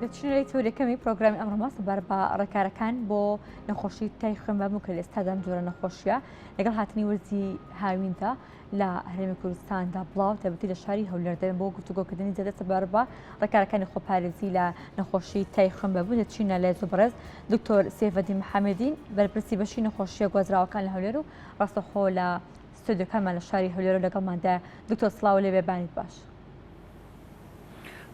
دەچینە لای تەوەرەکەمی پرۆگرامی ئەمڕۆمان سەبارەت بە ڕێکارەکان بۆ نەخۆشی تای خوێنبەربوون کە لە ئێستادا ئەم جۆرە نەخۆشیە لەگەڵ هاتنی وەرزی هاویندا لە هەرێمی کوردستاندا بڵاو تایبەتی لە شاری هەولێر دەبن بۆ گفتوگۆکردنی زیاتر سەبارەت بە ڕێکارەکانی خۆپارێزی لە نەخۆشی تای خوێنبەربوون دەچینە لای زۆر بەڕێز دکتۆر سێفەدین محەممەدین بەرپرسی بەشی نەخۆشیە گوازراوەکان لە هەولێر و ڕاستەخۆ لە ستۆدیۆکانمان لە شاری هەولێر و لەگەڵماندا دکتۆر سڵاو لێ بێ بانیت باش.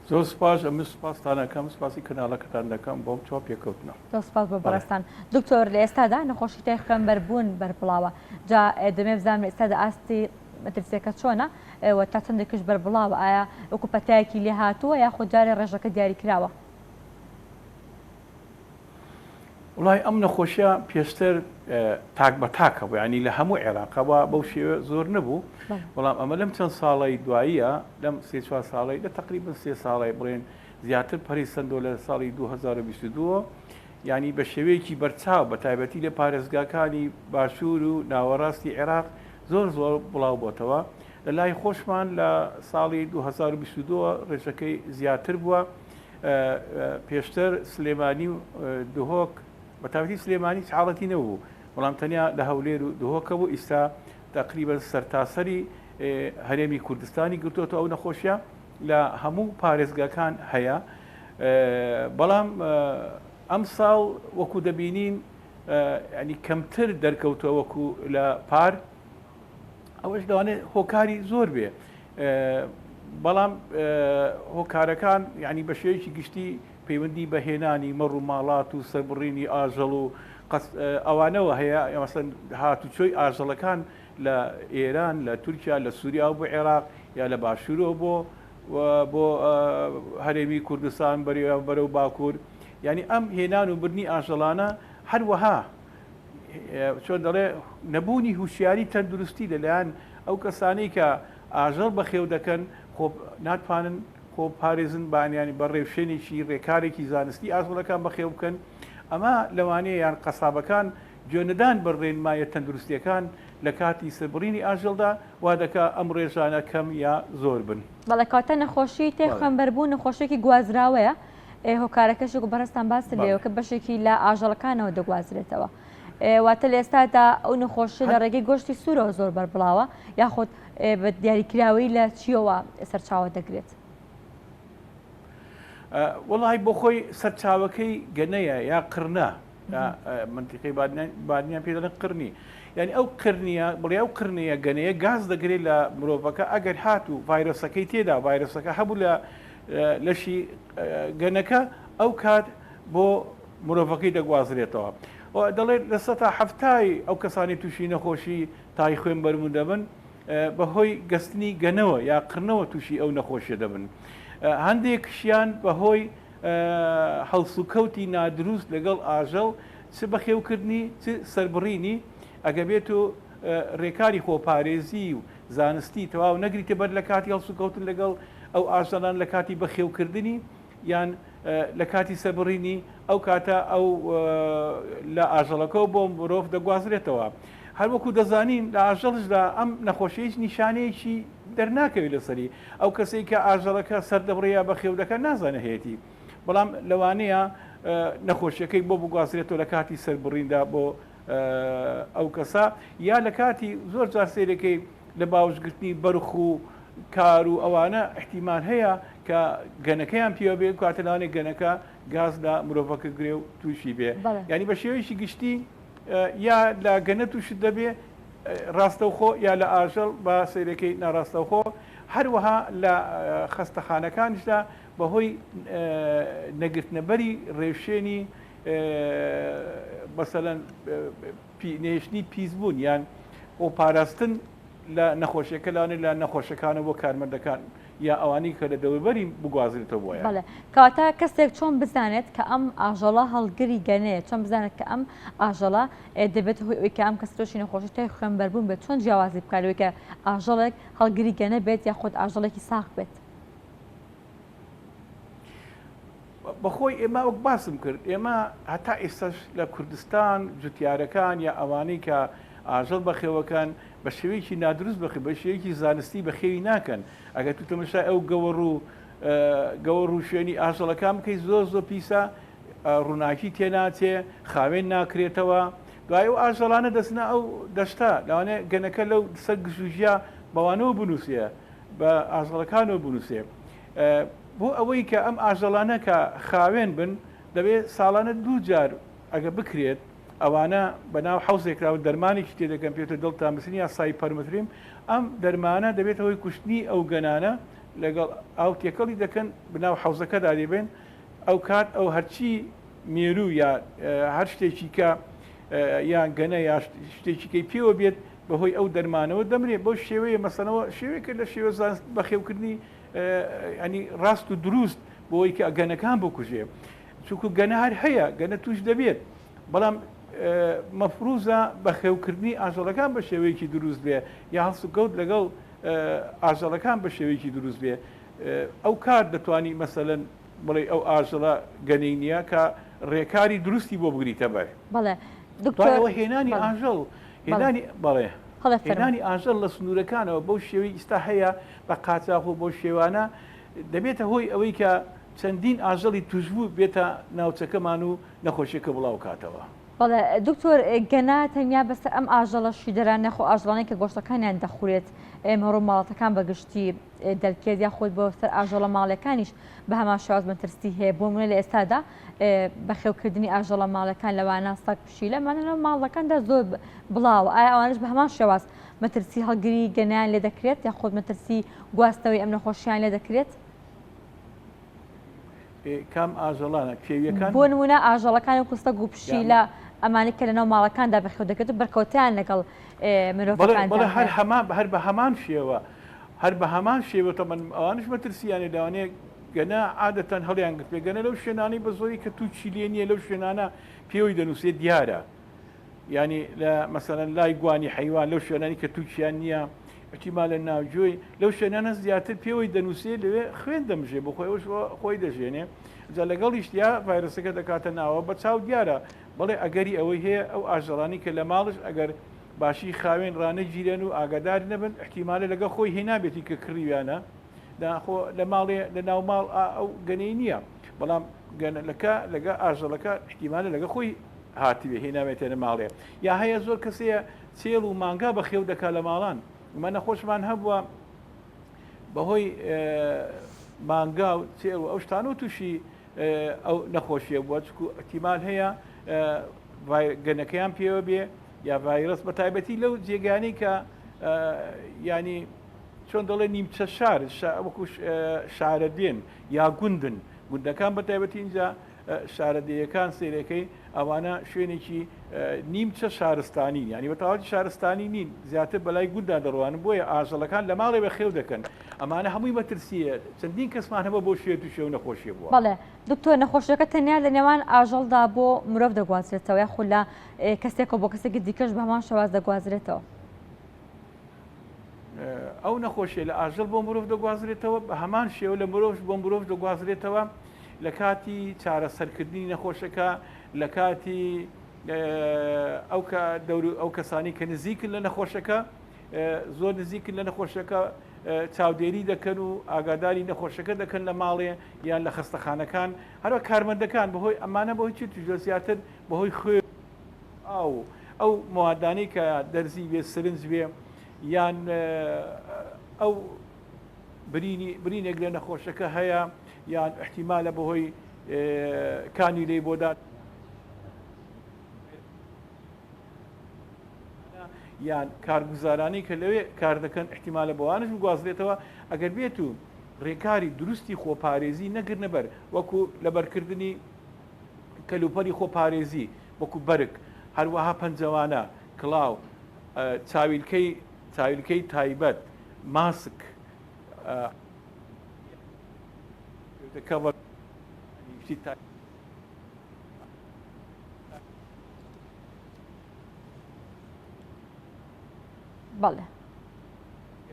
زۆر سپاس ئەمن سپاستان ئەکەم سپاسی کەناڵەکەتان دەکەم بۆم چاو پێکەوتنە. زۆر سپاس بۆ بەڕێزتان دکتۆر لە ئێستادا نەخۆشی تای خوێنبەربوون بەربڵاوە جا دەمێ بزانم لە ئێستادا ئاستی مەترسیەکە چۆنە و تا چەندێکیش بەربڵاوە ئایا وەکو پەتایەکی لێ هاتووە یاخود جارێ ڕێژەکە دیاری کراوە؟ وڵی ئەم نەخۆشیە پێشتر تاک بە تاکە بوو ینی لە هەموو عێراقەوە بەو شێوە زۆر نەبوو بەڵام ئەمە لەم چەند ساڵی دواییە لەم سێ چوار ساڵی لە تقریبن سێ ساڵی بڵێن زیاتر پەری سندۆ لە ساڵی 2022 ینی بە شێوەیەکی بەرچاو بە تایبەتی لە پارێزگاکانی باشوور و ناوەڕاستی عێراق زۆر زۆر بڵاو بۆتەوە لە لای خۆشمان لە ساڵی 2022 ڕێژەکەی زیاتر بووە پێشتر سلێمانی و دهۆک بەتابەتی سلێمانی هیچ حاڵەتی نەبوو بەڵام تەنیا لە هەولێر و دهۆکە بوو ئیستا تقریبا سەرتاسەری هەرێمی کوردستانی گرتووەتەوە ئەو نەخۆشیە لە هەموو پارێزگاکان هەیە بەڵام ئەم ساڵ وەکو دەبینین ینی کەمتر دەرکەوتووە وەکو لە پار ئەوەش لەوانەیە هۆکاری زۆر بێ بەڵام هۆکارەکان یعنی بە شێوەیەکی گشتی پەیوەندی بە هێنانی مەڕ و ماڵات و سەربڕینی ئاژەڵ و ئەوانەوە هەیە مەسەن هاتوچۆی ئاژەڵەکان لە ئێران لە تورکیا لە سووریا بۆ عێراق یا لە باشوورەوە بۆ بۆ هەرێمی کوردستان بەرەو باکوور یعنی ئەم هێنان و بردنی ئاژەڵانە هەروەها چۆن دەڵێ نەبوونی هوشیاری تەندروستی لەلایەن ئەو کەسانەی کە ئاژەڵ بەخێو دەکەن خۆ ناتوانن خۆ پارێزن بانیانی بە ڕێوشێنێکی ڕێکارێکی زانستی ئاژەڵەکان بەخێو بکەن ئەمە لەوانەیە یان قەسابەکان گوێنەدان بە ڕێنمایە تەندروستیەکان لە کاتی سەربڕینی ئاژەڵدا وا دەکا ئەم ڕێژانە کەم یا زۆر بن. بەڵێ کەواتە نەخۆشی تێ خوێنبەربوون نەخۆشیەکی گوازراوەیە هۆکارەکەشی وەکو بەڕێزتان باست لێوە کە بەشێکی لە ئاژەڵەکانەوە دەگوازرێتەوە واتە لە ئێستادا ئەو نەخۆشی لە ڕێگەی گۆشتی سوورەوە زۆر بەربڵاوە یاخود بە دیاریکراوی لە چیەوە سەرچاوە دەگرێت؟ وەڵی بۆ خۆی سەرچاوەکەی گەنەیە یا قرنە منتیقی بادنیان پێ دەڵێن قرنی یعنی ئەو قرنیە بڵێ ئەو قرنەیە گەنەیە گاز دەگرێت لە مرۆڤەکە ئەگەر هات و ڤایرۆسەکەی تێدا ڤایرۆسەکە هەبوو لە لەشی گەنەکە ئەو کات بۆ مرۆڤەکەی دەگوازرێتەوە دەڵێت لە سەتا حەفتای ئەو کەسانی تووشی نەخۆشی تای خوێن بەربوون دەبن بەهۆی گەستنی گەنەوە یا قرنەوە تووشی ئەو نەخۆشیە دەبن هەندێکشیان بەهۆی هەڵسوکەوتی نادروست لەگەڵ ئاژەڵ چ بەخێوکردنی چ سەربڕینی ئەگە بێت و ڕێکاری خۆپارێزی و زانستی تەواو نەگریتە بەر لە کاتی هەڵسوکەوتن لەگەڵ ئەو ئاژەڵان لە کاتی بەخێوکردنی یان لە کاتی سەربڕینی ئەو کاتە ئەو لە ئاژەڵەکەەوە بۆ مرۆڤ دەگوازرێتەوە. هەروەکو دەزانین لە ئاژەڵشدا ئەم نەخۆشی هیچ نیشانەیەکی دەرناکەوێت لەسەری ئەو کەسێک کە ئاژەڵەکە سەردەبڕێ یا بەخێو دەکات نازانێت هەیەتی بەڵام لەوانەیە نەخۆشیەکەی بۆ بگوازرێتەوە لە کاتی سەربڕیندا بۆ ئەو کەسە یا لە کاتی زۆر جار سەیرەکەی لە باوشگرتنی بەرخ و کار و ئەوانە احتیمال هەیە کە گەنەکەیان پێوە بێ کاتە لەوانەیە گەنەکە گاز لە مرۆڤەکە گرێ و تووشی بێ یعنی بە شێوەیەکی گشتی یا لە گەنە تووشت دەبێ ڕاستەوخۆ یا لە ئاژەڵ بە سەیرەکەی ناڕاستەوخۆ هەروەها لە خەستەخانەکانیشدا بەهۆی نەگرتنەبەری ڕێوشێنی مەسەلەن نەهێشتنی پیسبوون یان خۆپاراستن لە نەخۆشیەکە لەوانەیە لە نەخۆشەکانەوە بۆ کارمەندەکان یا ئەوانەی کە لە دەوروبەری بگوازرێتەوە بۆیان. بەڵێ کەواتە کەسێک چۆن بزانێت کە ئەم ئاژەڵە هەڵگری گەنەیە چۆن بزانێت کە ئەم ئاژەڵە دەبێتە هۆی ئەوەی کە ئەم کەسە تووشی نەخۆشی تای خوێنبەربوون بێت چۆن جیاوازی بکات لەوەی کە ئاژەڵێک هەڵگری گەنە بێت یاخود ئاژەڵێکی ساغ بێت؟ بەخۆی ئێمە وەک باسم کرد ئێمە هەتا ئێستاش لە کوردستان جوتیارەکان یا ئەوانەی کە ئاژەڵ بەخێوەکەن بە شێوەیەکی نادروست بەخێ بە شێوەیەکی زانستی بەخێوی ناکەن ئەگەر تو تەمەشای ئەو گەوەڕ و. گەوەڕ و شوێنی ئاژەڵەکان بکەی زۆر زۆر پیسە ڕووناکی تێناچێ خاوێن ناکرێتەوە دوای ئەو ئاژەڵانە دەچنە ئەو دەشتە لەوانەیە گەنەکە لەو سەر گژوگیا بەوانەوە بنووسێ بە ئاژەڵەکانەوە بنووسێ بۆ ئەوەی کە ئەم ئاژەڵانە کە خاوێن بن دەبێت ساڵانە دوو جار ئەگە بکرێت ئەوانە بەناو حەوزێکراوە دەرمانێکی تێ دەکەن پێتە دڵتان بسن یا cypermethrin ئەم دەرمانە دەبێتە هۆی کوشتنی ئەو گەنانە لەگەڵ ئاو تێکەڵی دەکەن بەناو حەوزەکەدا دەیبەن ئەو کات ئەو هەرچی مێروو یا هەر شتێکی کە یان گەنە یا شتێکی کەی پێوە بێت بەهۆی ئەو دەرمانەوە دەمرێ بەو شێوەیە مەسەنەوە شێوەیەکە لە شێوە زانست بەخێوکردنی ینی ڕاست و دروست بۆی کە گەنەکان بکوژێ چونکو گەنە هەر هەیە گەنە توش دەبێت بەڵام مەفروزە بەخێوکردنی ئاژەڵەکان بە شێوەیەکی دروست بێ یا هەڵسوکەوت لەگەڵ ئاژەڵەکان بە شێوەیەکی دروست بێ ئەو کات دەتوانی مەسەلەن بڵێ ئەو ئاژەڵە گەنەی نییە کە ڕێکاری دروستی بۆ بگریتە بەر. بەڵێ دکتۆر. دوای ئەوە هێنانی ئاژەڵ هێنانی بەڵێ هێنانی ئاژەڵ لە سنوورەکانەوە بەو شێوەی ئیستا هەیە بە قاچاخ و بەو شێوانە دەبێتە هۆی ئەوەی کە چەندین ئاژەڵی توشبوو بێتە ناوچەکەمان و نەخۆشیەکە بڵاو کاتەوە. بەڵێ دکتۆر گەنا تەنیا بەسەر ئەم ئاژەڵە شیردەرانە یاخۆ ئاژەڵانەی کە گۆشتەکانیان دەخورێت مەڕ و ماڵاتەکان بە گشتی دەلکێت یاخود بۆ سەر ئاژەڵە ماڵیەکانیش بە هەمان شێواز مەترسی هەیە بۆ نمونە لە ئێستادا بەخێوکردنی ئاژەڵە ماڵەکان لەوانە سەگ پشیلە ئەمانە لەناو ماڵەکاندا زۆر بڵاوە ئایا ئەوانش بە هەمان شێواز مەترسی هەڵگری گەنایان لێ دەکرێت یاخود مەترسی گواستنەوەی ئەم نەخۆشیان لێ دەکرێت؟ کام ئاژەڵانە کێویەکان؟ بۆ نمونە ئاژەڵەکان وەکو سەگ و پشیلە ئەمانەی کە لەناو ماڵەکاندا بەخێو دەکرێت و بەرکەوتیان لەگەڵ مرۆڤەکاندا بەڵێ هەر هەمان هەر بە هەمان شێوە هەر بە هەمان شێوە تەمەن ئەوانش مەترسیانە لەوانەیە گەنە عادەتەن هەڵیان گرتبێ گەنە لەو شوێنانەی بە زۆری کە تووکی لێ نییە لەو شوێنانە پێوەی دەنووسێت دیارە یانی لە مەسەلەن لای گوانی حەیوان لەو شوێنانی کە تووکیان نییە احتیمالە ناوجۆی لەو شوێنانە زیاتر پێوەی دەنووسێ لەوێ خوێن دەمژێ بۆ خۆی ئەوش خۆی دەژێنێ جا لەگەڵیشتیا ڤایرۆسەکە دەکاتە ناوە بە چاو دیارە بەڵێ ئەگەری ئەوەی هەیە ئەو ئاژەڵانی کە لە ماڵش ئەگەر باشی خاوێن ڕانەگیرێن و ئاگادار نەبن احتیمالە لەگەڵ خۆی هێنابێتی کە کڕیویانە خۆ لە ماڵێ لە ناو ماڵ ئەو گەنەی نییە بەڵام گەنەکە لەگە ئاژەڵەکە احتیمالە لەگە خۆی هاتبێ هێناوێتێنە ماڵێ یا هەیە زۆر کەسەیە چێڵ و مانگا بەخێو دەکا لە ماڵان ئمە نەخۆشمان هەبووە بەهۆی مانگا و چێڵ و ئەو شتانە و تووشی ئەو نەخۆشیە بووە چکو احتیمال هەیە گەنەکەیان پێوە بێ یا ڤایرۆس بە تایبەتی لەو جێگانی کە ینی چۆن دەڵێ نیمچە شار وەکو شارەدێن یا گوندن گوندەکان بە تایبەتی اینجا شارەدێیەکان سەیرەکەی ئەوانە شوێنێکی نیمچە شارستانین یانی بە تەواوەتی شارستانی نین زیاتر بەلای گوندا دەڕوانن بۆیە ئاژەڵەکان لە ماڵێ بەخێو دەکەن ئەمانە هەمووی مەترسیە چەندین کەسمان هەبووە بۆ شێت و شێو نەخۆشیە بووە. بەڵێ دکتۆر نەخۆشیەکە تەنیا لە نێوان ئاژەڵدا بۆ مرۆڤ دەگوازرێتەوە یاخود لە کەسێکەوە بۆ کەسێکی دیکەش بە هەمان شێواز دەگوازرێتەوە؟ ئەو نەخۆشیە لە ئاژەڵ بۆ مرۆڤ دەگوازرێتەوە بە هەمان شێوە لە مرۆڤ بۆ مرۆڤ دەگوازرێتەوە لە کاتی چارەسەرکردنی نەخۆشەکە لە کاتی ئەو کە دەور ئەو کەسانی کە نزیکن لە نەخۆشەکە زۆر نزیکن لە نەخۆشەکە چاودێری دەکەن و ئاگاداری نەخۆشەکە دەکەن لە ماڵێ یان لە خەستەخانەکان هەروە کارمەندەکان بەهۆی ئەمانە بەهۆی چی توژە زیاتر بەهۆی خوێ ئاو ئەو موادانەی کە دەرزی بێ سرنج بێ یان ئەو برینی برینێک لە نەخۆشەکە هەیە یان احتیمالە بەهۆی کانی لی بۆدا یان کارگوزارانی کە لەوێ کار دەکەن احتیمالە بۆوانش بگوازرێتەوە ئەگەر بێت و ڕێکاری دروستی خۆپارێزی نەگرنە بەر وەکو لەبەرکردنی کەلوپەلی خۆپارێزی وەکو بەرگ، هەروەها پەنجەوانە، کڵاو، چاویلکەی چاویلکەی تایبەت، ماسک، بەڵێ.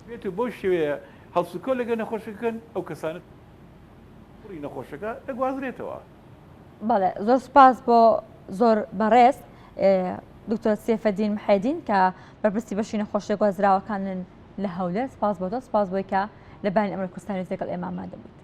بێت و بەو شێوەیە هەڵسوکەوت لەگەڵ نەخۆشەکە بکەن، ئەو کەسانە کوڕی نەخۆشەکە دەگوازرێتەوە. بەڵێ زۆر سوپاس بۆ زۆر بەڕێز دکتۆر سێفەدین محێدین کە بەرپرسی بەشی نەخۆشیە گوازراوەکانن لە هەولێر سپاس بۆ تۆ سپاس بۆی کە لە بانی ئەمڕۆی کوردستانی لەگەڵ ئێمە ئامادە بوویت.